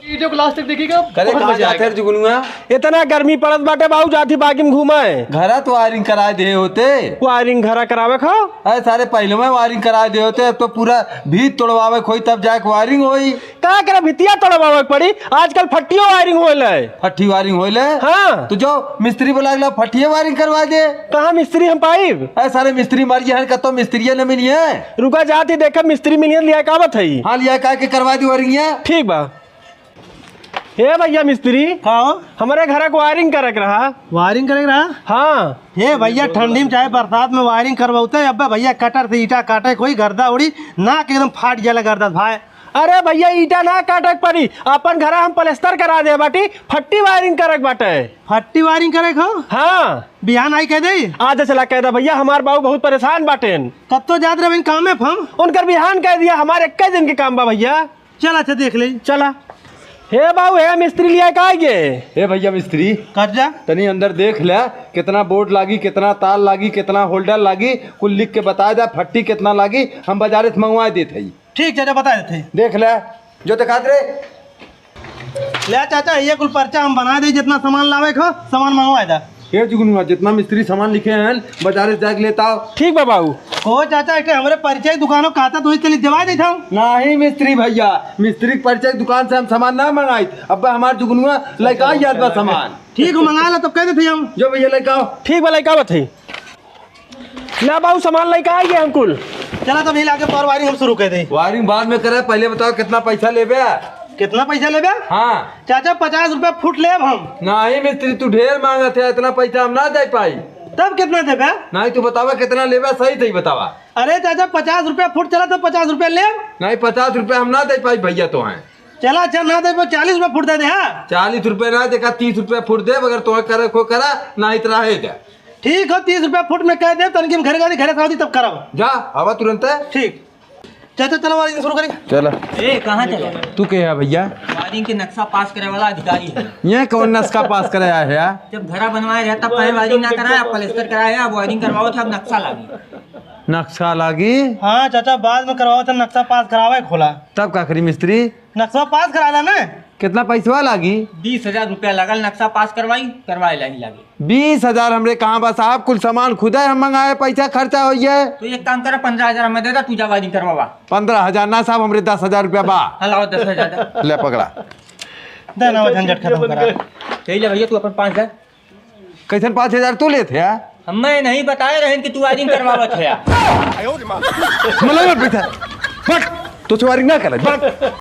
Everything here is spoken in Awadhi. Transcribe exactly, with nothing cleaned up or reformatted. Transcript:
वीडियो को लास्ट तक देखिएगा, करे बहुत कहाँ मजा जात आएगा। है जुगनुआ? इतना गर्मी पड़त बाटे बाबू, जात ही बागी में घूमे। घरा तो वायरिंग कराए दे होते। वायरिंग घरा करावे खो? अरे सारे पहले में वायरिंग कराए दे होते, अब तो पूरा भीत तोड़वावे खोई तब जाके वायरिंग होई। का करे भितिया तोड़वावे के पड़ी, आजकल फट्टियो वायरिंग होले। फट्टी वायरिंग होले? हाँ। तो जो मिस्त्री बोला अगला फट्टिये वायरिंग करवा दे। कहाँ मिस्त्री हम पाइब? अरे सारे मिस्त्री मर गए हैं, कतो मिस्त्रिये न मिली है। रुका जात ही देखब मिस्त्री मिली है, लिया का बात है? हाँ लिया का के करवा दी वायरिंग है। ठीक बा। हे भैया मिस्त्री, का हो? हमरे घर के वायरिंग करे के रहा। वायरिंग करे के रहा? हाँ। हे भैया, ठंडी में चाहे बरसात में वायरिंग करवाते, अब्बे भैया कटर से ईटा काटे, कोई गर्दा उड़ी, नाक एकदम फाट जाला गर्दा से भाई। अरे भैया, ईटा ना काटे के पड़ी, अपन घरा हम प्लास्टर करा दे बाटी, फट्टी वायरिंग करे के बाटे। फट्टी वायरिंग करे के हो? हाँ। बिहान आई कह दे? आज चला कह दे भैया, हमार बाबू बहुत परेशान बाटेन। कब तो जात रहे काम में हम? उनकर बिहान कह दिया, हमारे इक्कीस दिन के काम बा भैया। चल, अच्छा, देख ले। चला। हे बाबू, हे मिस्त्री लिया का आइए? हे भैया मिस्त्री, कर जा। तनी अंदर देख ले, कितना बोर्ड लागी, कितना तार लागी, कितना होल्डर लागी, कुल लिख के बता दे, फट्टी कितना लागी, हम बाजारे से मंगवा देत हई। ठीक, चाचा, बता देत हई। देख ले, जो दिखात रे। ले चाचा, ये कुल पर्चा हम बना दे, जितना सामान लावे को, सामान मंगवा दे। ए जुगनुआ, जितना मिस्त्री सामान लिखे हैं, बाजारे से जाके लेता आओ। ठीक बा बाबू। ओ चाचा, एक हमरे परिचय दुकानों का था, तो चली देवा देता हूँ। नहीं मिस्त्री भैया, मिस्त्री के परिचय दुकान से हम सामान ना मंगाई। अब हमार जुगनुआ लइका याद बा सामान। ठीक हो, मंगा ला, तब कह देते हम। जो भैया लइका आओ। ठीक बा, लइका बा थे। ना बाबू, सामान लइका आइए हम कुल। चला तब ये लाके पर वायरिंग हम शुरू कर दे। वायरिंग बाद में करे, पहले बताओ कितना पैसा लेबे? कितना पैसा लेबे? हाँ। चाचा, पचास रुपया फुट लेब हम। नहीं मिस्त्री, तू ढेर मांगत है, इतना पैसा हम ना दे पाई। तब कितना देबे? नहीं, तू बतावा कितना लेबे, सही सही बतावा। अरे चाचा, पचास रुपया फुट चला तो पचास रुपया लेब। नहीं, पचास रुपया हम ना दे पाई भैया तो हैं। चला, अच्छा ना देबे, चालीस रुपया फुट दे दे, हाँ? चालीस रुपया ना, देखा, तीस रुपया फुट देब, अगर तोहे करे को करा, नहीं तो रहे दे। ठीक हो, तीस रुपया फुट में कह देब, तनकी हम घरे जाती, घरे से आवती तब करब। जा, आवा तुरंत। ठीक। चाचा, चलो वायरिंग शुरू करी। चला। ए, कहाँ चले? तू के है भैया? वायरिंग के नक्शा पास करे वाला अधिकारी है। ये कौन नक्शा पास करे आया है यार? जब घरा बनवाए रहे तब कहे वायरिंग ना कराए, अब प्लास्टर कराए है, अब वायरिंग करवाओ थे, अब नक्शा लागी। नक्शा लागी? हाँ चाचा, बाद में करवाओ थे, नक्शा पास करावे खोला। तब का करी मिस्त्री? नक्शा पास करा ला ना। कितना पैसवा लागी? बीस हजार रुपया लगल नक्शा पास करवाई, करवाए ला ही लागी। बीस हजार हमरे कहाँ बा साहब, कुल सामान खुदे हम मंगाए, पैसा खर्चा होइए। तो एक काम करा, पन्द्रह हजार हमें दे दा, तू जा वायरिंग करवावा। पन्द्रह हजार ना साहब, हमरे दस हजार रुपया बा। हाँ, लाओ दस हजार दा। ले पकड़ा। दे ना, वो झंझट खत्म करा। यही ले भैया, तू अपन पाँच हजार। कैसन पाँच हजार तू लेत है? हमें नहीं बताए रहन कि तू वायरिंग करवावत है। मतलब पैसा। बट तो वायरिंग ना करे, बट।